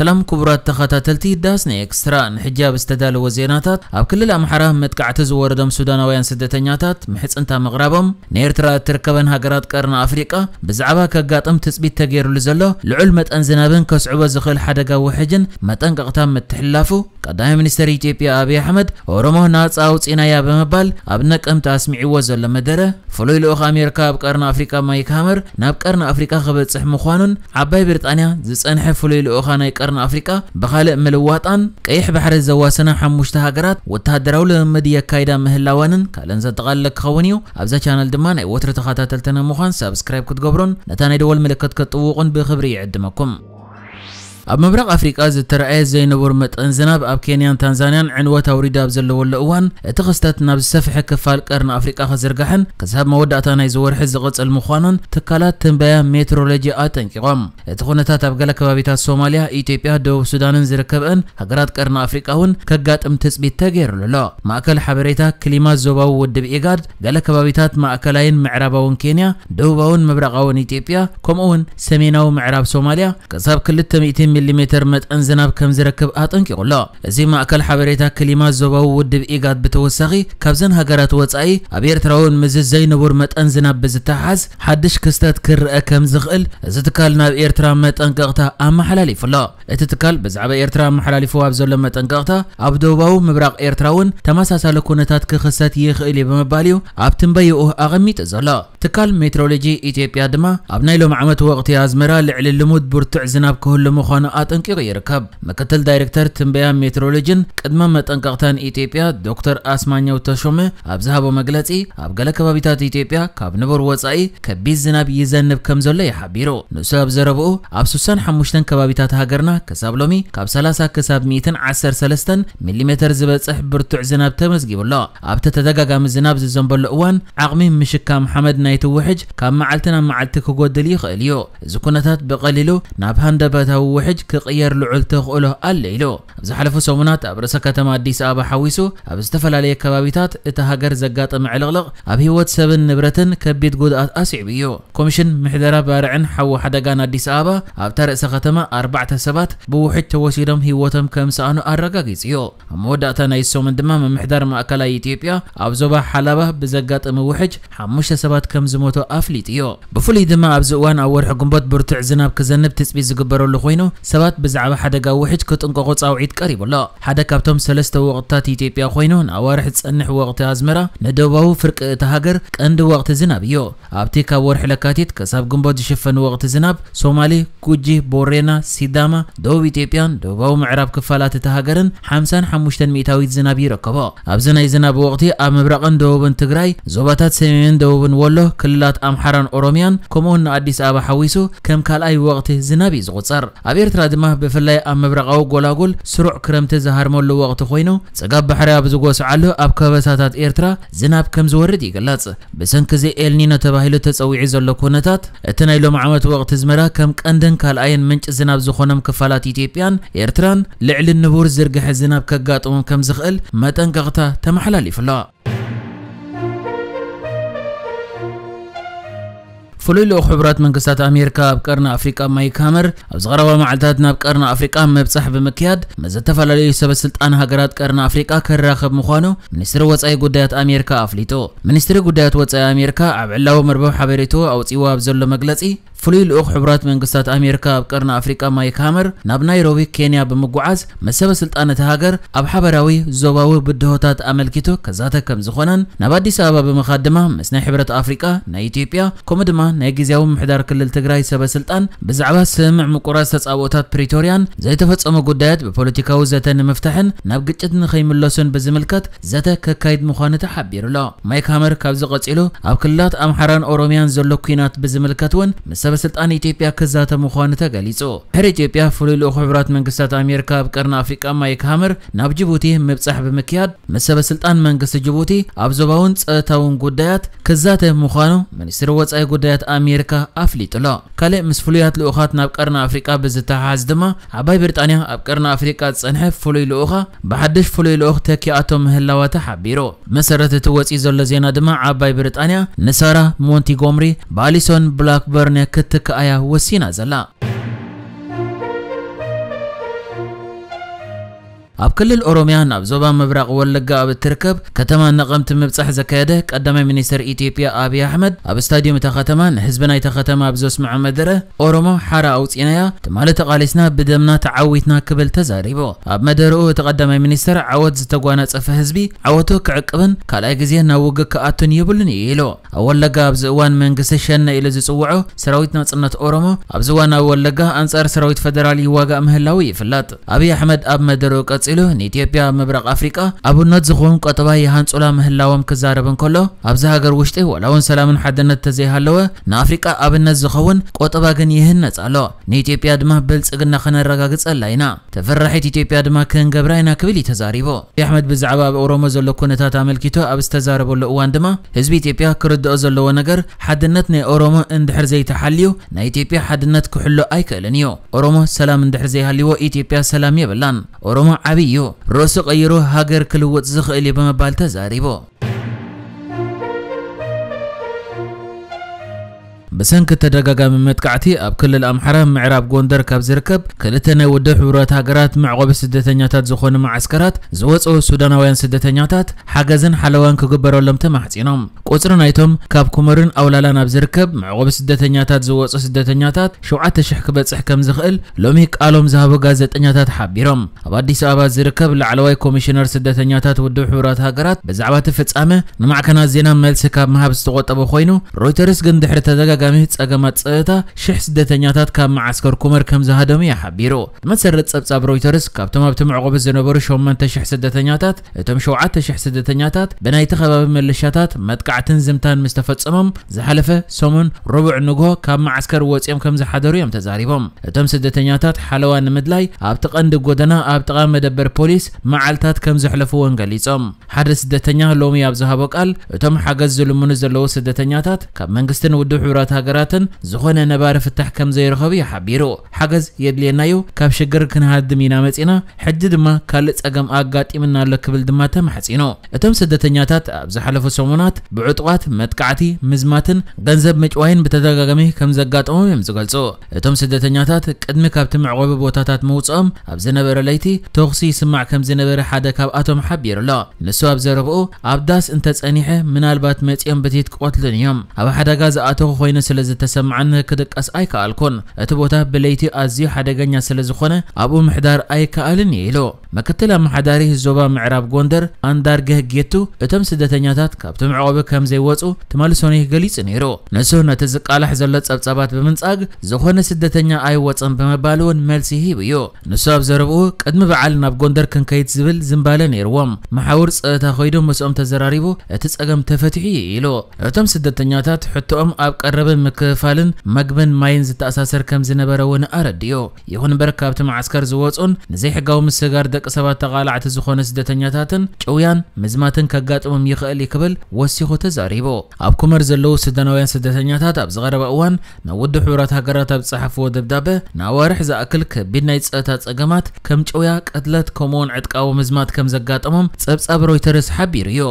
ሰላም ክቡራት ተኸታተልቲ ዳስና ኤክስትራ፣ ንሕጂ ኣብ ዝተዳለወ ዜናታት፣ ኣብ ክልል ኣምሓራ መጥቃዕቲ ዝወረዶም ሱዳናውያን ስደተኛታት ምሕጽንታ ምቕራቦም፣ ንኤርትራ እትርከበን ሃገራት ቀርኒ ኣፍሪቃ ብዛዕባ ከጋጥም ትጽቢት ተገይሩሉ ዘሎ ልዑል መጠን ዝናብን ከስዕቦ ዝኽእል ሓደጋ ውሕጅን መጠንቀቕታ ምትሕልላፉ፣ ቀዳማይ ሚኒስተር ኢትዮጵያ ኣብይ ኣሕመድ፣ ኦሮሞ ናጻ ኣውጺናያ ብምባል ኣብ ነቀምቲ ኣስሚዕዎ ዘሎ መደረ፣ ፍሉይ ልኡኽ ኣሜሪካ ኣብ ቀርኒ ኣፍሪቃ ማይክ ሃመር ናብ ቀርኒ ኣፍሪቃ ክበጽሕ ምዃኑን፣ ዓባይ ብሪጣንያ ዝጸንሐ ፍሉይ ልኡኻ ናይ ቀርኒ ኣፍሪቃ ብኻልእ ምልዋጣን፣ ቀይሕ ባሕሪ ዘዋሰና ሓሙሽተ ሃገራት ወተሃደራዊ ልምምድ የካይዳ ምህላወንን ካልእን ዘጠቓልለ ክኸውን እዩ። ኣብዛ ቻነል ድማ ናይ ወትሪ ተኸታተልትና ምዃን ሳብስክራይብ ክትገብሩን ነታ ናይ ደወል ምልክት ክትጥውቑን ብኽብሪ ይዕድመኩም። ኣብ ምብራቕ ኣፍሪቃ ዝተረኣየ ዘይንቡር መጠን ዝናብ ኣብ ኬንያን ታንዛንያን ዕንወት ኣውሪዱ ኣብ ዘለወሉ እዋን፣ እቲ ክስተት ናብ ዝሰፍሐ ክፋል ቀርኒ ኣፍሪቃ ክዝርጋሕን ክሳብ መወዳእታ ናይዚ ወርሒ ዝቕጽል ምዃኑን ትካላት ትንበያ ሜትሮሎጂ ኣጠንቂቖም። እቲ ኩነታት ኣብ ገለ ከባቢታት ሶማልያ፣ ኢትዮጵያ፣ ደቡብ ሱዳንን ዝርከበን ሃገራት ቀርኒ ኣፍሪቃ እውን ከጋጥም ትጽቢት ተገይሩሉ ኣሎ። ማእከል ሓበሬታ ክሊማ ዞባዊ ውድብ ኢጋድ፣ ገለ ከባቢታት ማእከላይን ምዕራባውን ኬንያ፣ ደቡባውን ምብራቓውን ኢትዮጵያ፣ ከምኡ እውን ሰሜናዊ ምዕራብ ሶማልያ፣ ክሳብ ክልተ ሚእቲ ሚሊሜተር መጠን ዝናብ ከም ዝረክብ ኣጠንቂቑ ኣሎ። እዚ ማእከል ሓበሬታ ክሊማ ዞባዊ ውድብ ኢጋድ ብተወሳኺ፣ ካብዘን ሃገራት ወጻኢ ኣብ ኤርትራ እውን ምስዚ ዘይንቡር መጠን ዝናብ ብዝተሓሓዝ ሓድሽ ክስተት ክረአ ከም ዝኽእል እዚ ትካል ናብ ኤርትራ መጠንቀቕታ ኣመሓላሊፉ ኣሎ። እቲ ትካል ብዛዕባ ኤርትራ ኣመሓላሊፉ ኣብ ዘሎ መጠንቀቕታ፣ ኣብ ደቡባዊ ምብራቕ ኤርትራ እውን ተመሳሳሊ ኩነታት ክኽሰት ይኽእል እዩ ብምባል እዩ ኣብ ትንበይኡ ኣቐሚጡ ዘሎ። ትካል ሜትሮሎጂ ኢትዮጵያ ድማ ኣብ ናይ ሎም ዓመት ወቕቲ ኣዝመራ ልዕሊ ልሙድ ብርቱዕ ዝናብ ክህሉ ምዃኑ ኣጠንቂቑ ይርከብ። ምክትል ዳይሬክተር ትንበያ ሜትሮሎጂን ቅድመ መጠንቀቕታን ኢትዮጵያ ዶክተር ኣስማኘው ተሾመ ኣብ ዝሃቦ መግለጺ፣ ኣብ ገለ ከባቢታት ኢትዮጵያ ካብ ንቡር ወጻኢ ከቢድ ዝናብ ይዘንብ ከም ዘሎ እዩ ሓቢሩ። ንሱ ኣብ ዘረብኡ፣ ኣብ ስሳን ሓሙሽተን ከባቢታት ሃገርና ክሳብ ሎሚ ካብ ሰላሳ ክሳብ ሚእትን ዓሰርተ ሰለስተን ሚሊሜተር ዝበጽሕ ብርቱዕ ዝናብ ተመዝጊቡ ኣሎ። ኣብቲ ተደጋጋሚ ዝናብ ዝዘንበሉ እዋን፣ ዓቕሚ ምሽካም ሓመድ ናይቲ ውሕጅ ካብ መዓልቲ ናብ መዓልቲ ክጎድል ይኽእል እዩ። እዚ ኩነታት ብቐሊሉ ናብ ሃንደበታዊ ውሕጅ ክቕየር ልዑል ተኽእሎ ኣሎ ኢሉ። ኣብ ዝሓለፉ ሰሙናት ኣብ ርእሰ ከተማ ኣዲስ ኣበባ ሓዊሱ ኣብ ዝተፈላለየ ከባቢታት እታ ሃገር ዘጋጠመ ዕልቕልቕ ኣብ ህይወት ሰብን ንብረትን ከቢድ ጉድኣት ኣስዒቡ እዩ። ኮሚሽን ምሕደራ ባርዕን ሓዊ ሓደጋን ኣዲስ ኣበባ ኣብታ ርእሰ ከተማ ኣርባዕተ ሰባት ብውሕጅ ተወሲዶም ህይወቶም ከም ዝሰኣኑ ኣረጋጊጹ እዩ። ኣብ መወዳእታ ናይ ሰሙን ድማ ምምሕዳር ማእከላይ ኢትዮጵያ ኣብ ዞባ ሓላባ ብዘጋጠመ ውሕጅ ሓሙሽተ ሰባት ከም ዝሞቱ ኣፍሊጡ እዩ። ብፍሉይ ድማ ኣብዚ እዋን ኣብ ወርሒ ግንቦት ብርቱዕ ዝናብ ክዘንብ ትጽቢት ዝግበረሉ ኮይኑ፣ ሰባት ብዛዕባ ሓደጋ ውሕጅ ክጥንቀቑ ጻውዒት ቀሪቡ ኣሎ። ሓደ ካብቶም ሰለስተ ወቕትታት ኢትዮጵያ ኮይኑ ንኣዋርሕ ዝጸንሕ ወቕቲ ኣዝመራ፣ ንደቡባዊ ፍርቂ እታ ሃገር ቀንዲ ወቕቲ ዝናብ እዩ። ኣብቲ ካብ ወርሒ ለካቲት ክሳብ ግንቦት ዝሽፈን ወቕቲ ዝናብ፣ ሶማሌ፣ ጉጂ፣ ቦሬና፣ ሲዳማ፣ ደቡብ ኢትዮጵያን ደቡባዊ ምዕራብ ክፋላት እታ ሃገርን ሓምሳን ሓሙሽተን ሚእታዊት ዝናብ ይረከቦ። ኣብዚ ናይ ዝናብ ወቕቲ ኣብ ምብራቕን ደቡብን ትግራይ፣ ዞባታት ሰሜንን ደቡብን ወሎ፣ ክልላት ኣምሓራን ኦሮሚያን፣ ከምኡውን ንኣዲስ ኣበባ ሓዊሱ ከም ካልኣይ ወቕቲ ዝናብ እዩ ዝቑጸር። ኣብ ኤርትራ ድማ ብፍላይ ኣብ ምብራቓዊ ጎላጉል ስሩዕ ክረምቲ ዝሃርመሉ ወቕቲ ኮይኑ፣ ጽጋብ ባሕሪ ኣብ ዝጎስዓሉ ኣብ ከበሳታት ኤርትራ ዝናብ ከም ዝወርድ ይግለጽ። ብሰንኪ እዚ ኤልኒኖ ተባሂሉ ተጸዊዑ ዘሎ ኩነታት፣ እቲ ናይ ሎም ዓመት ወቕቲ ኣዝመራ ከም ቀንድን ካልኣይን ምንጪ ዝናብ ዝኾኖም ክፋላት ኢትዮጵያን ኤርትራን ልዕሊ ንቡር ዝርግሐ ዝናብ ከጋጥሞም ከም ዝኽእል መጠንቀቕታ ተመሓላሊፉ ኣሎ። ፍሉይ ልኡኽ ሕቡራት መንግስታት ኣሜሪካ ኣብ ቀርኒ ኣፍሪቃ ማይክ ሃመር፣ ኣብዚ ቀረባ መዓልታት ናብ ቀርኒ ኣፍሪቃ ምብጻሕ ብምክያድ፣ ምስ ዝተፈላለዩ ሰበ ስልጣን ሃገራት ቀርኒ ኣፍሪቃ ክራኸብ ምዃኑ ሚኒስትሪ ወጻኢ ጉዳያት ኣሜሪካ ኣፍሊጡ። ሚኒስትሪ ጉዳያት ወጻኢ ኣሜሪካ ኣብ ዕላዊ መርበብ ሓበሬቱ ኣውጺዎ ኣብ ዘሎ መግለጺ፣ ፍሉይ ልኡኽ ሕቡራት መንግስታት ኣሜሪካ ኣብ ቀርኒ ኣፍሪቃ ማይክ ሃመር ናብ ናይሮቢ ኬንያ ብምጉዓዝ፣ ምስ ሰበ ስልጣን እታ ሃገር ኣብ ሓበራዊ ዞባዊ ብድሆታት ኣመልኪቱ ክዛተ ከም ዝኾነን፣ ናብ ኣዲስ ኣበባ ብምኻድ ድማ ምስ ናይ ሕብረት ኣፍሪቃ፣ ናይ ኢትዮጵያ፣ ከምኡ ድማ ናይ ግዝያዊ ምምሕዳር ክልል ትግራይ ሰበ ስልጣን ብዛዕባ ስምምዕ ምቁራጽ ተጻብኦታት ፕሪቶርያን ዘይተፈጸሙ ጉዳያት ብፖለቲካዊ ዘተ ንምፍታሕን ናብ ግጭት ንኸይምለሱን ብዝምልከት ዘተ ከካይድ ምዃኑ ተሓቢሩ ኣሎ። ማይክ ሃመር ካብዚ ቀጺሉ ኣብ ክልላት ኣምሓራን ኦሮሚያን ዘሎ ኲናት ብዝምልከት እውን ምስ ሰበ ስልጣን ኢትዮጵያ ክዛተ ምዃኑ ተገሊጹ። ድሕሪ ኢትዮጵያ፣ ፍሉይ ልኡኽ ሕቡራት መንግስታት ኣሜሪካ ኣብ ቀርኒ ኣፍሪቃ ማይክ ሃመር ናብ ጅቡቲ ምብጻሕ ብምክያድ፣ ምስ ሰበ ስልጣን መንግስቲ ጅቡቲ ኣብ ዞባውን ጸጥታውን ጉዳያት ክዛተ ምዃኑ ሚኒስትሪ ወጻኢ ጉዳያት ኣሜሪካ ኣፍሊጡ ኣሎ። ካልእ ምስ ፍሉያት ልኡኻት ናብ ቀርኒ ኣፍሪቃ ብዝተሓሓዝ ድማ፣ ዓባይ ብሪጣንያ ኣብ ቀርኒ ኣፍሪቃ ዝጸንሐ ፍሉይ ልኡኻ ብሓድሽ ፍሉይ ልኡኽ ተኪኣቶ ምህላዋ ተሓቢሩ። ብመሰረት እቲ ወጺኡ ዘሎ ዜና ድማ፣ ዓባይ ብሪጣንያ ንሳራ ሞንቲጎምሪ ብኣሊሶን ብላክበርን ክትክኣያ ወሲና ዘላ። ኣብ ክልል ኦሮሚያ ናብ ዞባ ምብራቕ ወለጋ ኣብ እትርከብ ከተማ ነቐምት ምብጻሕ ዘካየደ ቀዳማይ ሚኒስትር ኢትዮጵያ ኣብይ ኣሕመድ፣ ኣብ ስታዲየም እታ ከተማ ንህዝቢ ናይታ ከተማ ኣብ ዘስምዖ መደረ፣ ኦሮሞ ሓራ ኣውጺናያ፣ ትማሊ ተቓሊስና፣ ብደምና ተዓዊትና ክብል ተዛሪቡ። ኣብ መደረኡ እቲ ቀዳማይ ሚኒስትር፣ ዓወት ዝተጓናጸፈ ህዝቢ ዓወቱ ክዕቅብን ካልኣይ ግዜ ናብ ውግእ ክኣቱን የብሉን እዩ ኢሉ። ኣብ ወለጋ ኣብዚ እዋን መንግስቲ ሸነ ኢሉ ዝጽውዖ ሰራዊት ናጽነት ኦሮሞ፣ ኣብዚ እዋን ኣብ ወለጋ ኣንጻር ሰራዊት ፈደራል ይዋጋእ ምህላዉ ይፍለጥ። ኣብይ ኣሕመድ ኣብ መደረኡ ቀጺሉ፣ ንኢትዮጵያ ኣብ ምብራቕ ኣፍሪቃ ኣብነት ዝኸውን ቆጠባ ይሃንጹላ ምህላዎም ክዛረብ እንከሎ፣ ኣብዚ ሃገር ውሽጢ ዋላ እውን ሰላምን ሓድነት ተዘይሃለወ፣ ንኣፍሪቃ ኣብነት ዝኸውን ቆጠባ ግን ይህነጽ ኣሎ። ንኢትዮጵያ ድማ ብልጽግና ከነረጋግጸላ ኢና። ተፈራሒት ኢትዮጵያ ድማ ክንገብራ ኢና ክብል እዩ ተዛሪቡ። ኣብይ ኣሕመድ ብዛዕባ ኣብ ኦሮሞ ዘሎ ኩነታት ኣመልኪቱ ኣብ ዝተዛረበሉ እዋን ድማ፣ ህዝቢ ኢትዮጵያ ክርድኦ ዘለዎ ነገር፣ ሓድነት ናይ ኦሮሞ እንድሕር ዘይተሓልዩ፣ ናይ ኢትዮጵያ ሓድነት ክሕሎ ኣይክእልን እዩ። ኦሮሞ ሰላም እንድሕር ዘይሃልይዎ፣ ኢትዮጵያ ሰላም የብላን። ኦሮሞ ዓብይ እዩ። ርእሱ ቀይሩ ሃገር ክልውጥ ዝኽእል እዩ ብምባል ተዛሪቡ። ብሰንኪ ተደጋጋሚ መጥቃዕቲ ኣብ ክልል ኣምሓራ ምዕራብ ጎንደር ካብ ዝርከብ ክልተ ናይ ውድብ ሕቡራት ሃገራት መዕቆቢ ስደተኛታት ዝኾኑ መዓስከራት ዝወፁ ሱዳናውያን ስደተኛታት ሓገዝን ሓለዋን ክግበረሎም ተማሕፂኖም። ቁፅሪ ናይቶም ካብ ኩመርን ኣውላላን ኣብ ዝርከብ መዕቆቢ ስደተኛታት ዝወፁ ስደተኛታት ሸውዓተ ሽሕ ክበፅሕ ከም ዝኽእል ሎሚ ቃሎም ዝሃቡ ጋዜጠኛታት ሓቢሮም። ኣብ ኣዲስ ኣበባ ዝርከብ ላዕለዋይ ኮሚሽነር ስደተኛታት ውድብ ሕቡራት ሃገራት ብዛዕባ እቲ ፍጻመ ንማዕከናት ዜና መልሲ ካብ ምሃብ ዝተቖጠበ ኮይኑ፣ ሮይተርስ ግን ድሕሪ ተደጋጋሚ ጸገማት ጸጥታ ሽሕ ስደተኛታት ካብ መዓስከር ኩመር ከም ዝሃደሙ እዩ ሓቢሩ። ብመሰረት ጸብጻብ ሮይተርስ፣ ካብቶም ኣብቲ መዕቆቢ ዝነበሩ ሸሞንተ ሽሕ ስደተኛታት፣ እቶም ሸውዓተ ሽሕ ስደተኛታት ብናይቲ ከባቢ መለሻታት መጥቃዕትን ዝምታን ምስ ተፈጸሞም፣ ዝሓለፈ ሰሙን ረቡዕ ንግሆ ካብ መዓስከር ወጺኦም ከም ዝሓደሩ እዮም ተዛሪቦም። እቶም ስደተኛታት ሓለዋ ንምድላይ ኣብቲ ቀንዲ ጎደና ኣብ ጥቓ መደበር ፖሊስ መዓልታት ከም ዘሕለፉ እውን ገሊጾም። ሓደ ስደተኛ ሎሚ ኣብ ዝሃቦ ቃል፣ እቶም ሓገዝ ዝልምኑ ዘለዉ ስደተኛታት ካብ መንግስትን ውድብ ሕቡራት ሃገራትን ዝኾነ ነባሪ ፍታሕ ከም ዘይረኸቡ እዩ ሓቢሩ። ሓገዝ የድልየናዩ፣ ካብ ሽግር ክንሃድም ኢና መጺና፣ ሕጂ ድማ ካልእ ጸገም ኣጋጢምና ኣሎ ክብል ድማ ተማሕጺኑ። እቶም ስደተኛታት ኣብ ዝሓለፉ ሰሙናት ብዕጡቓት መጥቃዕቲ፣ ምዝማትን ገንዘብ ምጭዋይን ብተደጋጋሚ ከም ዘጋጠሞም እዮም ዝገልጹ። እቶም ስደተኛታት ቅድሚ ካብቲ መዕቆቢ ቦታታት ምውጽኦም ኣብ ዝነበረ ለይቲ ተኹሲ ይስማዕ ከም ዝነበረ ሓደ ካብኣቶም ሓቢሩ ኣሎ። ንሱ ኣብ ዘረብኡ፣ ኣብ ዳስ እንተጸኒሐ ምናልባት መጺኦም ብትሂት ክቐትሉን እዮም። ኣብ ሓደጋ ዝኣተኹ ኮይኑ ስለ ዝተሰማዓኒ ክድቀስ ኣይከኣልኩን። እቲ ቦታ ብለይቲ ኣዝዩ ሓደገኛ ስለ ዝኾነ ኣብኡ ምሕዳር ኣይከኣልን እዩ ኢሉ። ምክትል ኣመሓዳሪ ዞባ ምዕራብ ጎንደር ኣንዳርገህ ጌቱ፣ እቶም ስደተኛታት ካብቲ መዕቆቢ ከም ዘይወጹ ትማሊ ሰኑይ ገሊጹ ነይሩ። ንሱ ነቲ ዝቃላሕ ዘሎ ጸብጻባት ብምንጻግ፣ ዝኾነ ስደተኛ ኣይወጸን ብምባል እውን መልሲ ሂቡ እዩ። ንሱ ኣብ ዘረብኡ፣ ቅድሚ በዓል ናብ ጎንደር ክንከይድ ዝብል ዝንባለ ነይርዎም። መሓውር ጸጥታ ከይዱ ምስኦም ተዘራሪቡ፣ እቲ ጸገም ተፈቲሑ እዩ ኢሉ። እቶም ስደተኛታት ሕቶኦም ኣብ ቀረብን ምክፍፋልን መግብን ማይን ዝተኣሳሰር ከም ዝነበረ እውን ኣረዲኡ። ይኹን እምበር፣ ካብቲ መዓስከር ዝወጹን ንዘይሕጋዊ ምስግጋር ደቂ ሰባት ተቓላዕቲ ዝኾኑ ስደተኛታትን ጭውያን ምዝማትን ከጋጥሞም ይኽእል እዩ ክብል ወሲኹ ተዛሪቡ። ኣብ ኩመር ዘለዉ ሱዳናውያን ስደተኛታት ኣብ ዝቐረበ እዋን ናብ ውድብ ሕቡራት ሃገራት ኣብ ዝጸሓፍዎ ደብዳበ፣ ንኣዋርሕ ዝኣክል ከቢድ ናይ ጸጥታ ጸገማት ከም ጭውያ፣ ቅትለት፣ ከምኡውን ዕጥቃዊ ምዝማት ከም ዘጋጠሞም ጸብጻብ ሮይተርስ ሓቢሩ እዩ።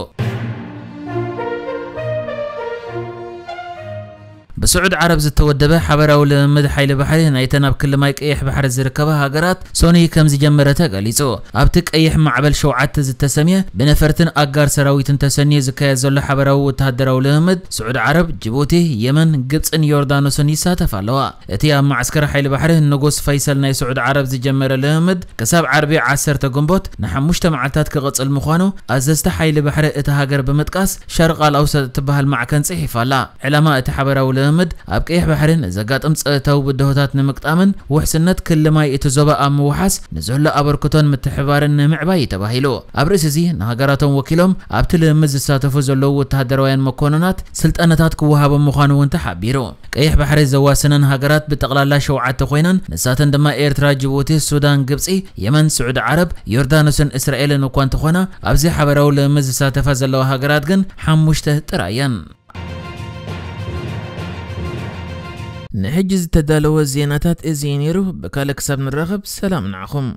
ብስዑድ ዓረብ ዝተወደበ ሓበራዊ ልምምድ ሓይሊ ባሕሪ ናይተን ኣብ ክሊ ማይ ቀይሕ ባሕሪ ዝርከባ ሃገራት ሶኒ ከም ዝጀመረ ተገሊጹ። ኣብቲ ቀይሕ ማዕበል ሸውዓተ ዝተሰምየ ብነፈርትን ኣጋር ሰራዊትን ተሰንዩ ዝካየድ ዘሎ ሓበራዊ ወተሃደራዊ ልምምድ፣ ስዑድ ዓረብ፣ ጅቡቲ፣ የመን፣ ግብጽን ዮርዳኖስን ይሳተፋ ኣለዋ። እቲ ኣብ ማዕስከር ሓይሊ ባሕሪ ንጉስ ፈይሰል ናይ ስዑድ ዓረብ ዝጀመረ ልምምድ፣ ክሳብ ዓርቢ ዓሰርተ ግንቦት ንሓሙሽተ መዓልታት ክቕጽል ምዃኑ ኣዘዝቲ ሓይሊ ባሕሪ እታ ሃገር ብምጥቃስ፣ ሸርቕ ኣልኣውሰጥ እትበሃል ማዕከን ጽሒፋ ኣላ። ዕላማ እቲ ሓበራዊ ልምምድ፣ ኣብ ቀይሕ ባሕሪ ንዘጋጥም ጸጥታዊ ብድሆታት ንምግጣምን ውሕስነት ክሊ ማይ እቲ ዞባ ኣብ ምውሓስ ንዘሎ ኣበርክቶን ምትሕብባርን ንምዕባይ እዩ ተባሂሉ። ኣብ ርእሲ እዚ፣ ንሃገራቶም ወኪሎም ኣብቲ ልምምድ ዝሳተፉ ዘለዉ ወተሃደራውያን መኮንናት ስልጠናታት ክወሃቦም ምዃኑ እውን ተሓቢሩ። ቀይሕ ባሕሪ ዘዋስነን ሃገራት ብጠቕላላ ሸውዓተ ኮይነን፣ ንሳተን ድማ ኤርትራ፣ ጅቡቲ፣ ሱዳን፣ ግብጺ፣ የመን፣ ስዑዲ ዓረብ፣ ዮርዳኖስን እስራኤልን እኳ እንተኾና፣ ኣብዚ ሓበራዊ ልምምድ ዝሳተፋ ዘለዋ ሃገራት ግን ሓሙሽተ ጥራይ እየን። ንሕጂ ዝተዳለወ ዜናታት እዚ እዩ ነይሩ። ብካልእ ክሳብ ንራኸብ፣ ሰላም ንዓኹም።